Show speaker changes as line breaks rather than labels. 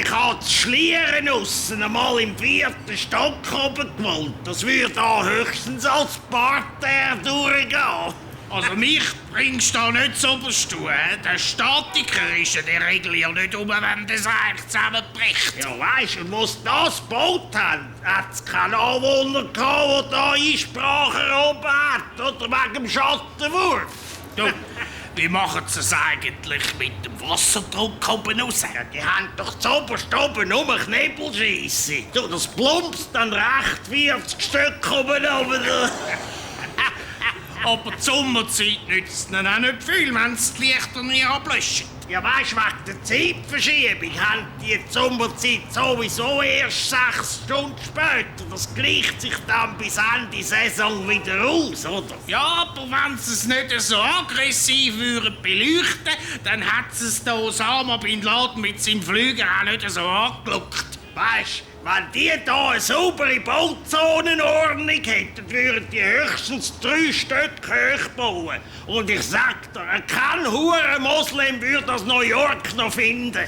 ich habe das Schlieren aussen einmal im 4. Stock oben gewohnt. Das würde da höchstens als Parterre durchgehen.
Also mich bringst du da nicht zu oberst. Der Statiker ist in der Regel ja nicht wenn das Eich zusammenbricht.
Ja, weisst du, wo sie das gebaut haben, hat es keinen Anwohner gehabt, der da Einsprache erhoben hat, oder wegen dem Schattenwurf.
Du, wie machen sie es eigentlich mit dem Wasserdruck oben raus?
Ja, die haben doch zuoberst oben nur Knebelscheisse. Du, das plumpst dann recht 40 Stück oben runter.
Aber die Sommerzeit nützt ihnen auch nicht viel, wenn sie die Lichter nie ablöschen.
Ja, weisst du, wegen der Zeitverschiebung haben die Sommerzeit sowieso erst 6 Stunden später. Das gleicht sich dann bis Ende Saison wieder aus, oder?
Ja, aber wenn sie es nicht so aggressiv würden beleuchten, dann hätten sie es da Osama Bin Laden mit seinem Flüger auch nicht so angeguckt.
Weisst, wenn die hier eine saubere Bauzonenordnung hätten, würden die höchstens 3 Stück hoch bauen. Und ich sag dir, kein Huren Moslem würde das New York noch finden.